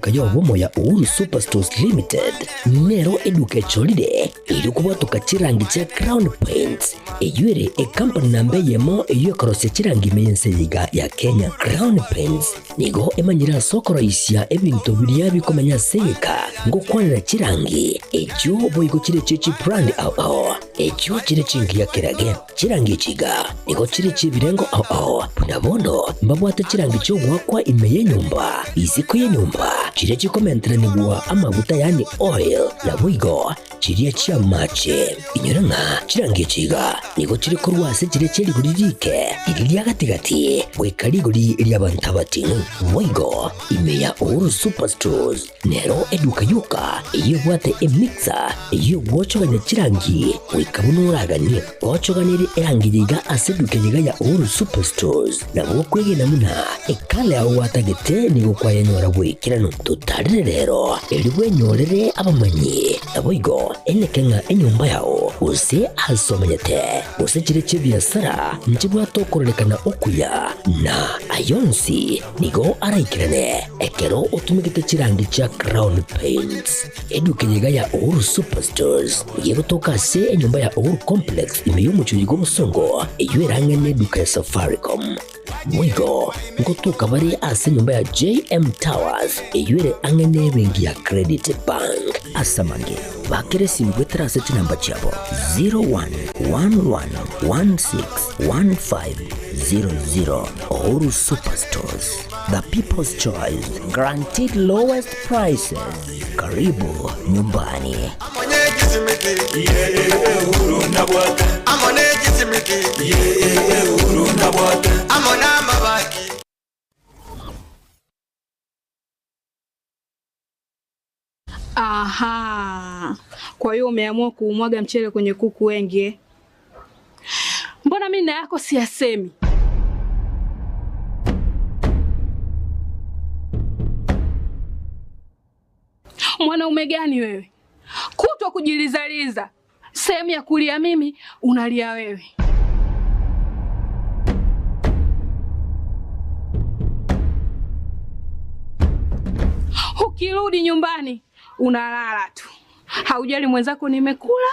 eduka y'obomo ya Uhuru Superstores Limited nero eduka echorire erio kobwatoka chirangi chia Crown Paints, eyio ere ekampani namba eyemo eyio ekorosia chirangi ime y'ense eye iga ya Kenya. Crown Paints nigo emanyire ase okoroisia ebinto biria bikomenya ase egeka ngokwanera chirangi echio boigo chire echio chibrand ao ao echio chire chingiya kerage. Chirangi echi iga nigo chire chi'ebirengo ao ao, buna bono mbabwate chirangi chi'ogoakwa ime y'enyomba, isiko y'enyomba, chiria chikomenteranigwa amaguta yaani oil, naboigo chiria chi'amache. Inyora ng'a chirangi echi iga nigo chire korwa ase chiria chie rigori riike, riria ria gati-gati, goika rigori ri'abanto abating'u. Boigo ime ya Uhuru Superstores Nero eduka yoka eyio ebwate emixer eyio egwochogania chirangi goika buna oraganie. Gochoganerie erangi yaiga ase eduka eyeiga ya Uhuru Superstores nabo okwegena buna ekala yao gwatagete nigo kwayenyora bw'ekeranu. Totarere rero erio bwenyorere abamanyi naboigo eneke ng'a enyomba yao gose ase omenyete gose chire chi'ebiasara nchibwate okororekana okuya na ayonsi Nigo araikerane ekero otumegete chirangi chia Crown Paints. Eduka eye iga ya Uhuru Superstores nigo egotoka ase enyomba ya Uhuru Complex ime y'omochie oyo bw'obosongo eyio erang'e neduka ya Safaricom. Boigo ngotoka bare ase enyomba ya JM Towers eyio ere ang'e nebenki ya Credit Bank. Ase amange, bakera esimi goetera ase chinamba chiabo 0111161500. Uhuru Superstores, the people's choice, guaranteed lowest prices. Karibu nyumbani. Aha, kwa hiyo umeamua kuumwaga mchele kwenye kuku wengi eh? Mbona mimi na yako siyasemi? Mwanaume gani wewe, kutwa kujilizaliza, sehemu ya kulia mimi unalia wewe. Ukirudi nyumbani unalala tu, haujali mwenzako nimekula,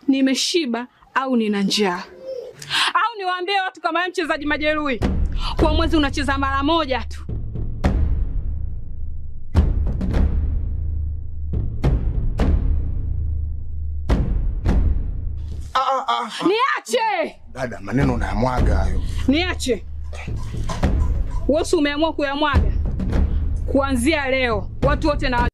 nimeshiba au nina njaa. Au niwaambie watu kama wewe mchezaji majeruhi, kwa mwezi unacheza mara moja tu. Niache Dada, maneno unayamwaga hayo. niache. Wewe si umeamua kuyamwaga? Kuanzia leo watu wote na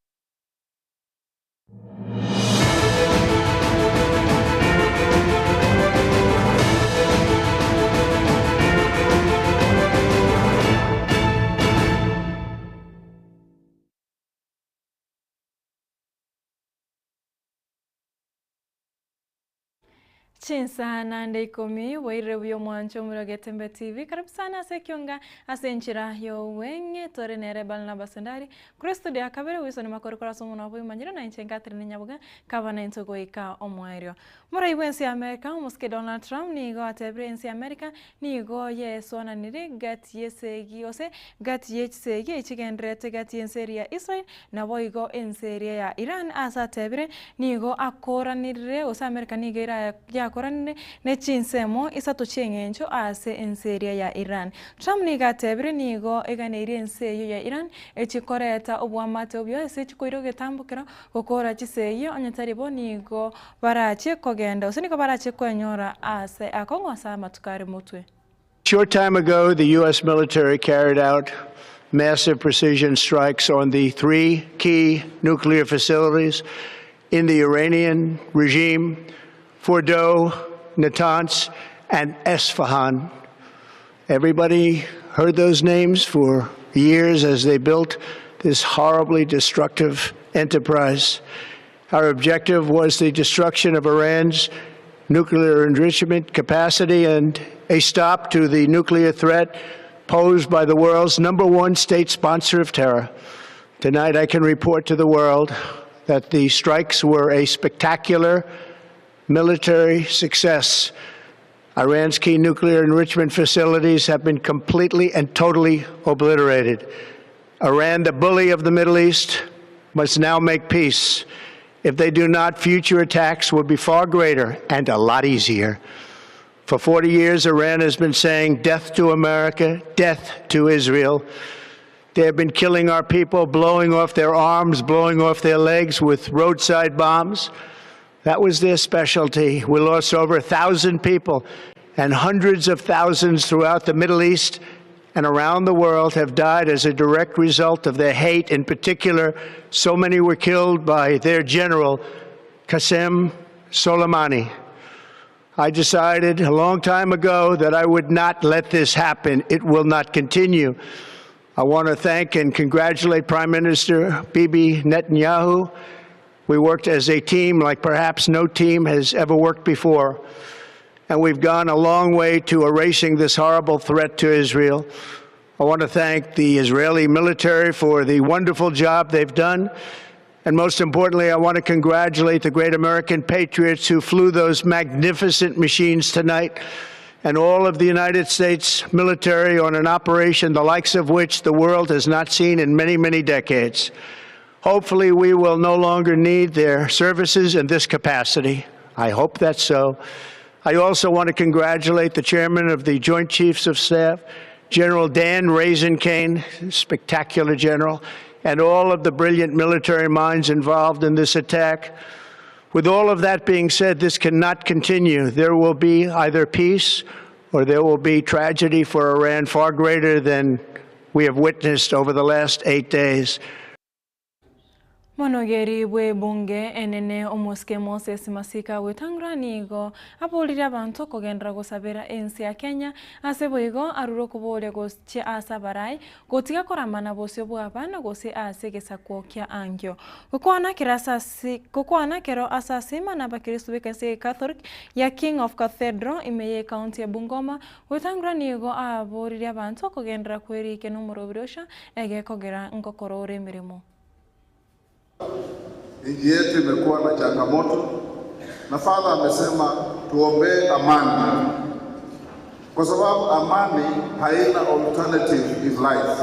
Chinsa naende ikomi, bwairire buya omwancho omorero Getembe TV. Karibu sana ase ekionga ase enchera y'obweng'e tore nere Barnabas Ondari korwa estudio ya kabere Wilson Makori korwa ase omonwa bw'emanyiro na inche Catherine Nyaboga kaba naintwe goika omoerio. Morai bw'ense ya America omosike Donald Trump nigo atebire ense ya America nigo yesoananire gati y'esegi gose gati y'echisegi echigendererete gati y'ense eria ya Israel Naboigo ense eria ya Iran aase atebire, nigo akoranirire, gose Amerika nigo era yakoranire ne chinsemo isato chi'eng'encho aase ense eria ya Iran. Trump nigo atebire nigo eganeirie ense eyio ya Iran echi koreta oboamate obuya ase chikoira ogetambokero gokora chisegi onye tari bo nigo barachie kogenda gose nigo barachie kwenyora aase akong'u ase amatuko are motwe. Short time ago, the U.S. military carried out massive precision strikes on the three key nuclear facilities in the Iranian regime Fordow, Natanz, and Esfahan. Everybody heard those names for years as they built this horribly destructive enterprise. Our objective was the destruction of Iran's nuclear enrichment capacity and a stop to the nuclear threat posed by the world's number one state sponsor of terror. Tonight, I can report to the world that the strikes were a spectacular military success. Iran's key nuclear enrichment facilities have been completely and totally obliterated. Iran, the bully of the Middle East, must now make peace. If they do not, future attacks will be far greater and a lot easier. For 40 years, Iran has been saying death to America, death to Israel. They have been killing our people, blowing off their arms, blowing off their legs with roadside bombs. That was their specialty. We lost over 1,000 people, and hundreds of thousands throughout the Middle East and around the world have died as a direct result of their hate. In particular, so many were killed by their general, Qasem Soleimani. I decided a long time ago that I would not let this happen. It will not continue. I want to thank and congratulate Prime Minister Bibi Netanyahu. We worked as a team like perhaps no team has ever worked before. And we've gone a long way to erasing this horrible threat to Israel. I want to thank the Israeli military for the wonderful job they've done. And most importantly, I want to congratulate the great American patriots who flew those magnificent machines tonight and all of the United States military on an operation the likes of which the world has not seen in many, many decades. Hopefully, we will no longer need their services in this capacity. I hope that's so. I also want to congratulate the chairman of the Joint Chiefs of Staff, General Dan Raiskin, spectacular general, and all of the brilliant military minds involved in this attack. With all of that being said, this cannot continue. There will be either peace or there will be tragedy for Iran far greater than we have witnessed over the last 8 days. Monogeri bw'ebunge enene omosike Moses Masika Wetangula nigo aborire abanto kogendera gosabera ensi ya Kenya ase boigo arure okoboria gochia ase abarai gotiga koramana bosio bwa abana gose ase egesakwa kia angio. Gokwana kero asasi gokwana kero ase asima na abakristo b'ekanisa ya Catholic ya King of Cathedral ime ye ekaunti ya Bungoma, Wetangula nigo aborire abanto kogendera kwerike na omorobiri osio egekogera nkokora ore emeremo. Nchi yetu imekuwa na changamoto na Father amesema tuombee amani, kwa sababu amani haina alternative in life.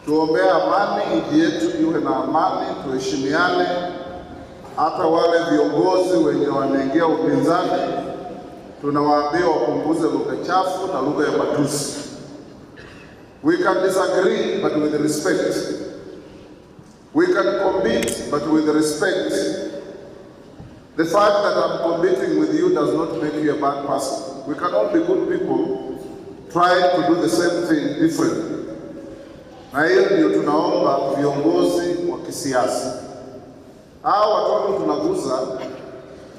Tuombee amani, nchi yetu iwe na amani, tuheshimiane. Hata wale viongozi wenye wanaingia upinzani tunawaambia wapunguze lugha chafu na lugha ya matusi. We can disagree but with respect. We can compete, but with respect. The fact that I'm competing with you does not make you a bad person. We can all be good people trying to do the same thing differently. Na hiyo ndio tunaomba viongozi wa kisiasa. Hao watoto tunaguza,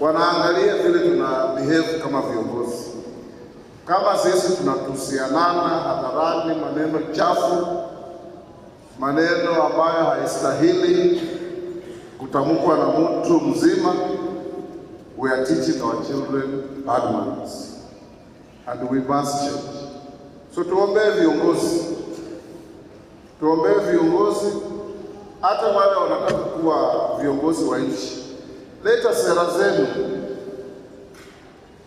wanaangalia vile tuna behave kama viongozi. Kama sisi tunatusianana hadharani maneno chafu, maneno ambayo haistahili kutamkwa na mtu mzima, we are teaching our children bad manners and we must change. So tuombee viongozi, tuombee viongozi, hata wale wanataka kuwa viongozi wa nchi. Leta sera zenu,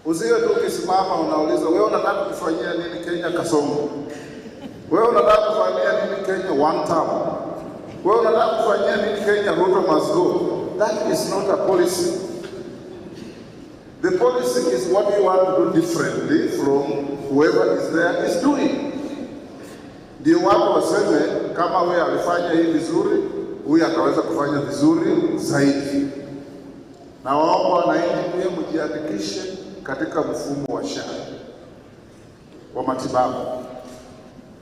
usiwe tu ukisimama unauliza wewe unataka kufanyia nini Kenya Kasongo, wewe unataka kufanyia nini Kenya one term, wewe unataka kufanyia nini Kenya Ruto must go. That is not a policy. The policy is what you want to do differently from whoever is there is doing. Ndio watu waseme kama wewe alifanya hii vizuri, huyu ataweza kufanya vizuri zaidi. Na waomba wananchi pia mjiandikishe katika mfumo wa SHA wa matibabu.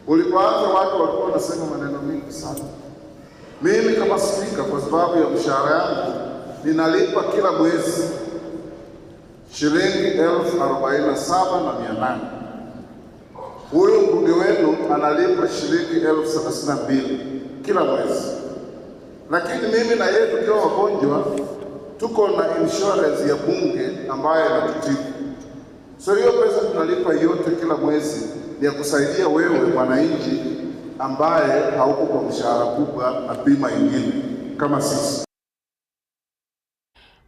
Ulipoanza watu walikuwa wanasema maneno mingi sana. Mimi kama spika, kwa sababu ya mshahara yangu ninalipa kila mwezi shilingi 47,800. Huyu mbunge wenu analipa shilingi 32,000 kila mwezi, lakini mimi na yeye tukiwa wagonjwa tuko na insurance ya bunge ambayo inatutibu. So hiyo pesa tunalipa yote kila mwezi ni ya kusaidia wewe mwananchi ambaye hauko kwa mshahara kubwa na bima ingine kama sisi.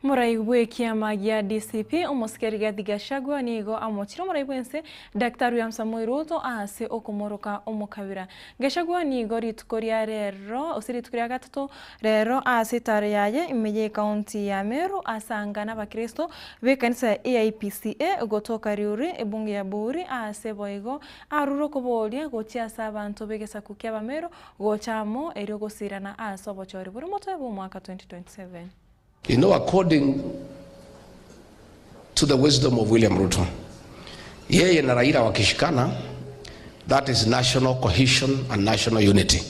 Morai bw'ekiama gia DCP, omosike Rigathi Gachagua nigo amochire omorai bw'ense Daktari William Samoei Ruto ase okomoroka omokabira. Gachagua nigo rituko ria rero gose rituko ria gatato rero ase etaro yaye ime y'ecounty ya Meru asanga n'abakristo b'ekanisa ya AIPCA gotoka Riuri ebunge ya Buuri ase boigo arure okoboria gochia ase abanto b'egesaku ki'Abameru gocha amo erio gosirana ase obochori bore motwe bw'omwaka 2027. You know, according to the wisdom of William Ruto, yeye na Raila wakishikana, that is national cohesion and national unity.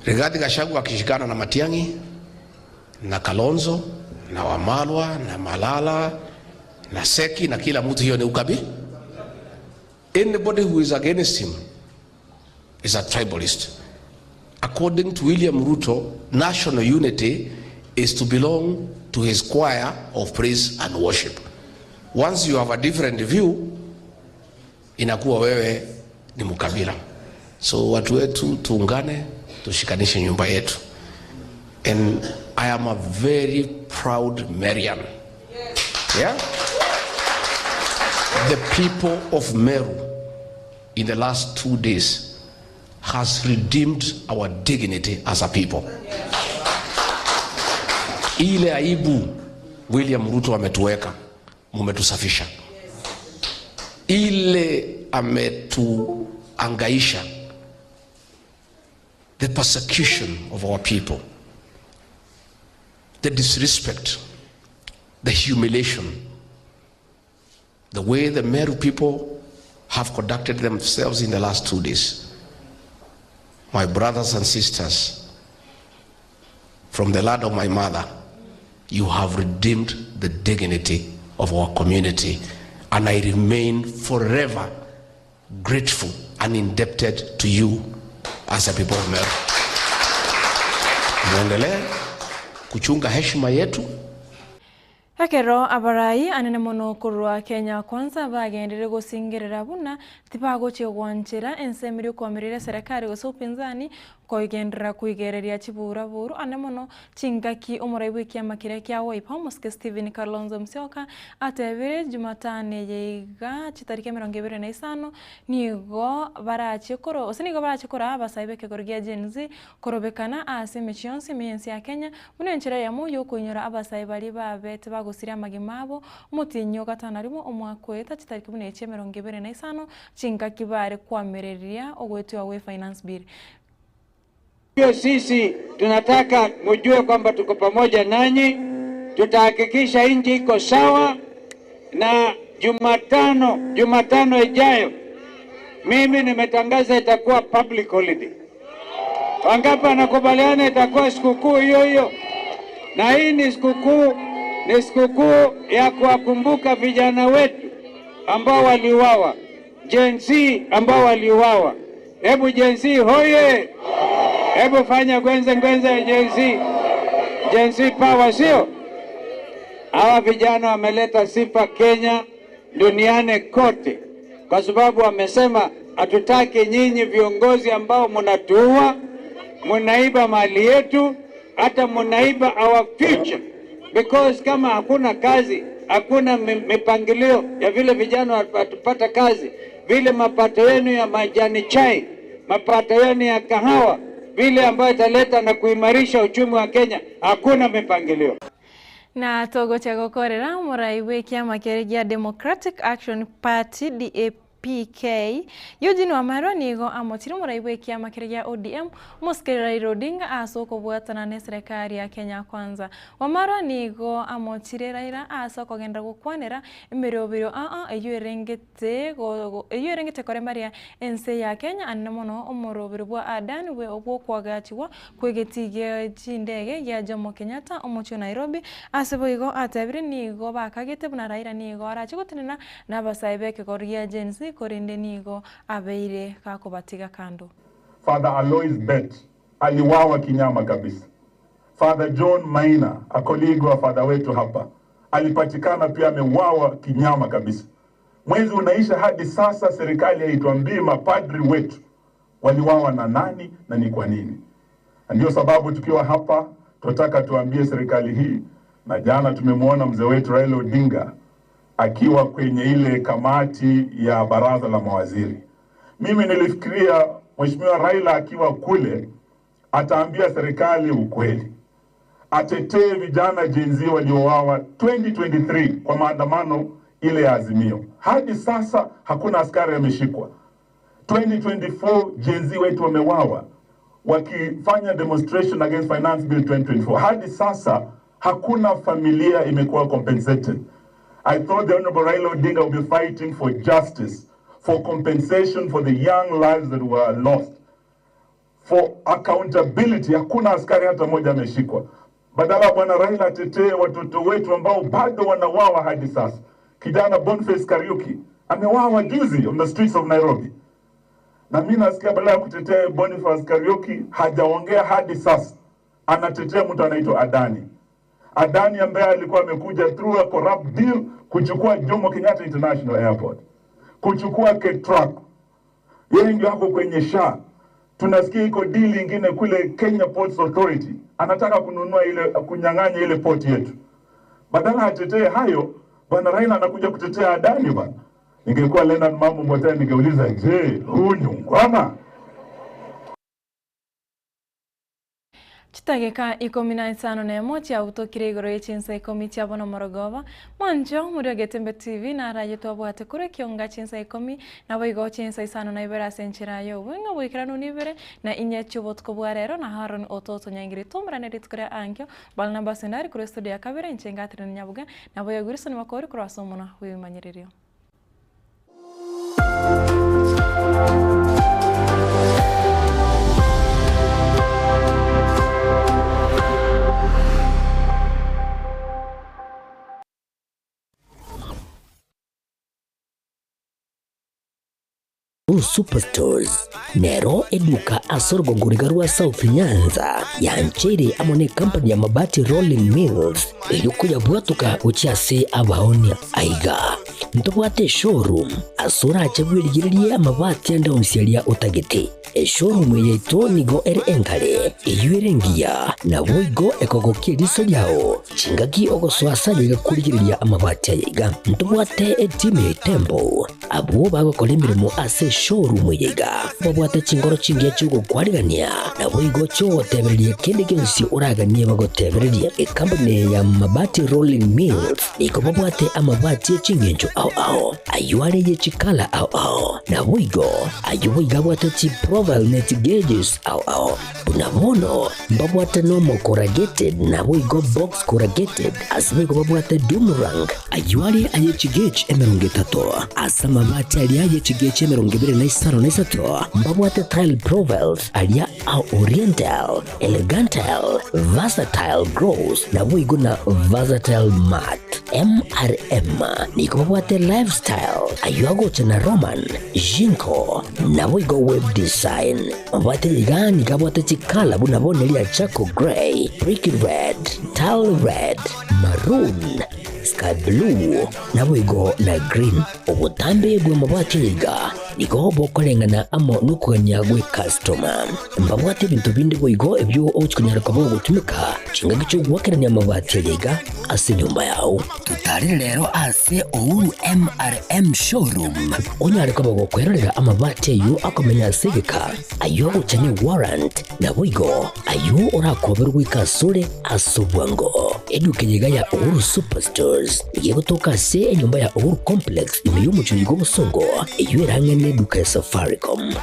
Rigathi Gachagua akishikana na Matiang'i na Kalonzo na Wamalwa na Malala na Seki na kila mtu, hiyo ni ukabi. Anybody who is against him is a tribalist. According to William Ruto, national unity is to belong to his choir of praise and worship. Once you have a different view, inakuwa wewe ni mkabila. So watu wetu tuungane, tushikanishe nyumba yetu. And I am a very proud Merian. Yeah? The people of Meru in the last 2 days has redeemed our dignity as a people. Ile aibu William Ruto ametuweka, mumetusafisha. Ile ametuangaisha, the persecution of our people, the disrespect, the humiliation, the way the Meru people have conducted themselves in the last 2 days. My brothers and sisters, from the land of my mother, you have redeemed the dignity of our community, and I remain forever grateful and indebted to you as a people of Meru. Muendelee kuchunga heshima yetu. Ekero abarai anene mono korwa Kenya Kwanza bagendire gosingerera buna tibagochia gwanchera ensemo okoamerera serikali gose upinzani koigenderera kuigereria chiburaburu ane mono chingaki omorai bwa ekiama keria kia Wiper omosike Stephen Kalonzo Musyoka atebire Jumatano eye iga chitariki 25 nigo barachie koro gose nigo barachie koraa abasae ba ekegoro gia Gen Z korobekana ase emechie yonsi ime y'ense ya Kenya buna enchera eyemo yokoinyora abasae baria babete bagosiria amagima abo omotienyi o gatano rimo omwaka oeta chitariki buna echi 25 chingaki bare koamereria ogoetwa gwa finance bill. Hiyo sisi tunataka mjue kwamba tuko pamoja nanyi, tutahakikisha nchi iko sawa, na Jumatano ijayo mimi nimetangaza itakuwa public holiday. Wangapi wanakubaliana itakuwa sikukuu hiyo hiyo? Na hii ni sikukuu ya kuwakumbuka vijana wetu ambao waliuawa, Gen Z ambao waliuawa. Hebu Gen Z hoye! Hebu fanya gwenze gwenze ya Gen Z. Gen Z power, sio? Hawa vijana wameleta sifa Kenya duniani kote, kwa sababu wamesema hatutaki nyinyi viongozi ambao mnatuua, mnaiba mali yetu, hata mnaiba our future, because kama hakuna kazi, hakuna mipangilio ya vile vijana watapata kazi, vile mapato yenu ya majani chai, mapato yenu ya kahawa, vile ambayo italeta na kuimarisha uchumi wa Kenya, hakuna mipangilio. Na togocha gokorera omorai bwa ekiama keria gia Democratic Action Party DAPK Eugene Wamalwa nigo amochire omorai bwa ekiama keria gia ODM omosike Raila Odinga ase okobwatana na eserekari ya Kenya Kwanza. Wamalwa nigo amochire Raila ase okogenda gokwanera emerobero aa eywo erengete eywo erengete koremaria ense ya Kenya anene mono omorobero bwa Adani bwokwagachiwa kwegeti gia chindege gia Jomo Kenyatta omochie o Nairobi ase boigo atebire nigo bakagete buna Raila nigo arache gotenena na abasae ba ekegoro gia Gen Z korende nigo abeire gakobatiga kando. Father Alois Bett aliwawa kinyama kabisa. Father John Maina, a colleague wa father wetu hapa, alipatikana pia ameuawa kinyama kabisa. Mwezi unaisha hadi sasa serikali haituambii mapadri wetu waliwawa na nani na ni kwa nini. Na ndio sababu tukiwa hapa tunataka tuambie serikali hii Na jana tumemwona mzee wetu Raila Odinga akiwa kwenye ile kamati ya baraza la mawaziri. Mimi nilifikiria Mheshimiwa Raila akiwa kule ataambia serikali ukweli, atetee vijana Gen Z waliouawa 2023 kwa maandamano ile ya Azimio. Hadi sasa hakuna askari ameshikwa. 2024 Gen Z wetu wamewawa wakifanya demonstration against finance bill 2024. Hadi sasa hakuna familia imekuwa compensated. I thought the Honorable Raila Odinga would be fighting for justice, for compensation for the young lives that were lost, for accountability. Hakuna askari hata mmoja ameshikwa. Badala ya bwana Raila atetee watoto wetu ambao bado wanawawa hadi sasa. Kijana Boniface Kariuki amewawa juzi on the streets of Nairobi na mi nasikia badala ya kutetea Boniface Kariuki hajaongea hadi sasa, anatetea mtu anaitwa Adani. Adani ambaye alikuwa amekuja through a corrupt deal kuchukua Jomo Kenyatta International Airport, kuchukua KETRAC, yeye ndio ako kwenye SHA. Tunasikia iko deal ingine kule Kenya Ports Authority, anataka kununua ile, kunyang'anya ile port yetu. Badala atetee hayo, bwana Raila anakuja kutetea Adani bwana. Ningekuwa Leonard Mambo Mbote ningeuliza, je, huu ni ungwana? Chidageka ikomi na isano na emo chiabutokire igoro ye chinsa ikomi chia bono morogoba, mwancho muri Ogetembe TV naraye twabwate korwa ekionga chinsa ikomi naboigo chinsa isano na ibere ase enchera ya obweng'e boikeranu nibere na inye chi'obotuko bwa rero na Haron Ototo Nyaingiri tomerane rituko ria ankio Barnabas Ndari korwa estudio ya kabere inche Catherine Nyabuga naboigo Wilson Makori korwa ase omonwa bw'ebimanyererio. Uhuru Superstores nero eduka ase orogongo riga rwa South Nyanza yancheire amo ne company ya Mabati Rolling Mills erio koyabwatoka gochia ase abaonia. Aiga ntobwate eshowroom ase orache bwerigererie amabati ande onsi aria otagete. Eshowroom eye yaito nigo ere enkare, eyio ere engiya, naboigo ekogokia eriso riao chingaki ogosoa ase aye gakorigereria amabati aya iga. Ntobwate etimu ya Itembo abwo bagokora emeremo ase eshowroom eye iga, babwate chingoro chingiya chi'ogokwarigania, naboigo chi'ogotebereria kende gionsi oraganie bagotebererie. Ekampuni eye ya Mabati Rolling Mills nigo babwate amabati e chingencho ao ao, ayio are ye chikala ao ao, naboigo ayio boigo abwate chiprofile ne chigeges ao ao. Buna bono mbabwate normal corrugated naboigo box corrugated, ase boigo babwate doomerang ayio are aye chigauge emerongo etato, ase amabati aria aye chigauge emerongo ebere na isano na isato mbabwate tile profiles aria a oriental, elegantal, versatile gross naboigo na versatile matte. MRM nigo babwate lifestyle ayio agocha na Roman, Jinko naboigo web design. Mabwate iga nigo abwate chikala buna bono eria charcoal grey, brick red, tile red, maroon, sky blue naboigo na green. Obotambe bw'amabwate iga nigo bokoreng'ana amo nokogania gwe customer. Mbabwate ebinto binde boigo ebio ogochi konyara koba ogotumeka chingaki chiogoakerania amabati aya iga ase enyomba yao. Totarere rero ase Uhuru MRM Showroom onyare koba gokwerorera amabati ayio akomenya ase egeka, ayio agocha ne warrant, naboigo ayio orakoberwe goika asore ase obwango. Eduka eye iga ya Uhuru Superstores nigo egotoka ase enyomba ya Uhuru Complex ime y'omochie oyo bw'obosongo eyio ere ang'e neduka ya Safaricom.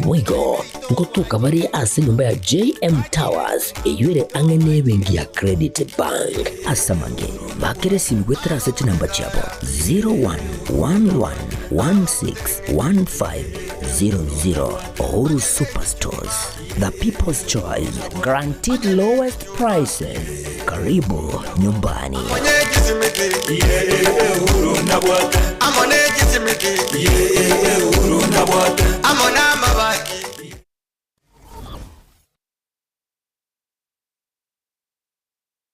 Boigo ngotoka bare ase enyomba ya JM Towers eyio ere ang'e nebenki ya Credit Bank. Ase amange, bakere esimi goetera ase chinamba chiabo 0111161500. Uhuru Superstores, the people's choice, guaranteed lowest prices. Karibu nyumbani.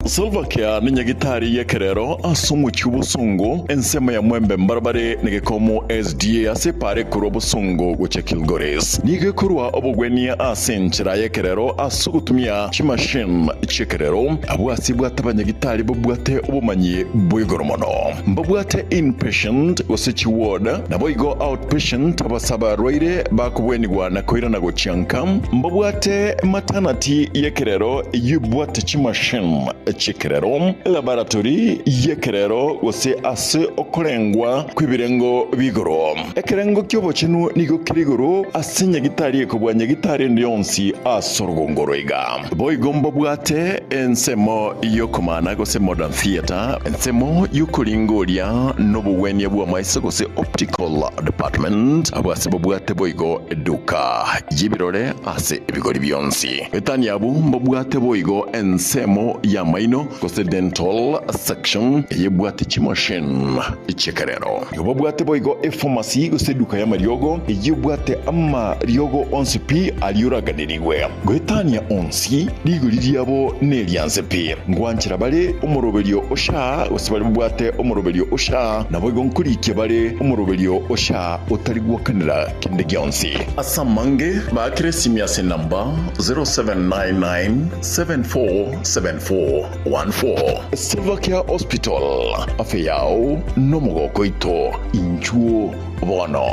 Silvercare nenyagitari y'ekerero ase omochie obosongo, ensemo ya Mwembe mbarabare na gekomo SDA ase epaara ekorwa Bosongo gochia Kilgoris. Nigo ekorwa obogwenia ase enchera y'ekerero ase ogotumia chimachine chi'ekerero. Abwo ase ebwate abanyagitari babwate obomanyi bwa igoro mono. Mbabwate inpatient gose chiward, naboigo outpatient abase abarwaire bakobwenigwa na koirana gochia nka. Mbabwate maternity y'ekerero eyio ebwate chimachine chi'ekerero, elaboratory y'ekerero gose ase okorengwa kw'ebirengo bi'igoro. Ekerengo ki'obochenu nigo kere igoro ase nyagitari ekobua nyagitari ende yonsi ase orogongo oro iga. Boigo mbabwate ensemo y'okomana gose modern theatre, ensemo y'okoringoria n'obogwenia bw'amaiso gose optical department, abwo ase babwate boigo eduka y'ebirore ase ebigori bionsi. Etani abwo mbabwate boigo ensemo y'amaino gose dental section eyebwate chimachine chi'ekerero. Nigo babwate boigo epharmacy gose eduka y'amariogo eyebwate amariogo onsi pi aria oraganerigwe. Goetania onsi, rigori riabo nerianse pi. Ngwanchera bare omoroberio o SHA gose baria babwate omoroberio o SHA, naboigo nkorikia bare omoroberio o SHA otari gwakanera kende gionsi. Ase amange, baakere esimi ase enamba 0799747414. Silvercare Hospital, afya yao nomogoko oito, inchuo bono.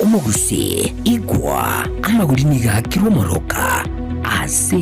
Omogusii, igwa, amagori nigo akirwe omoroka ase.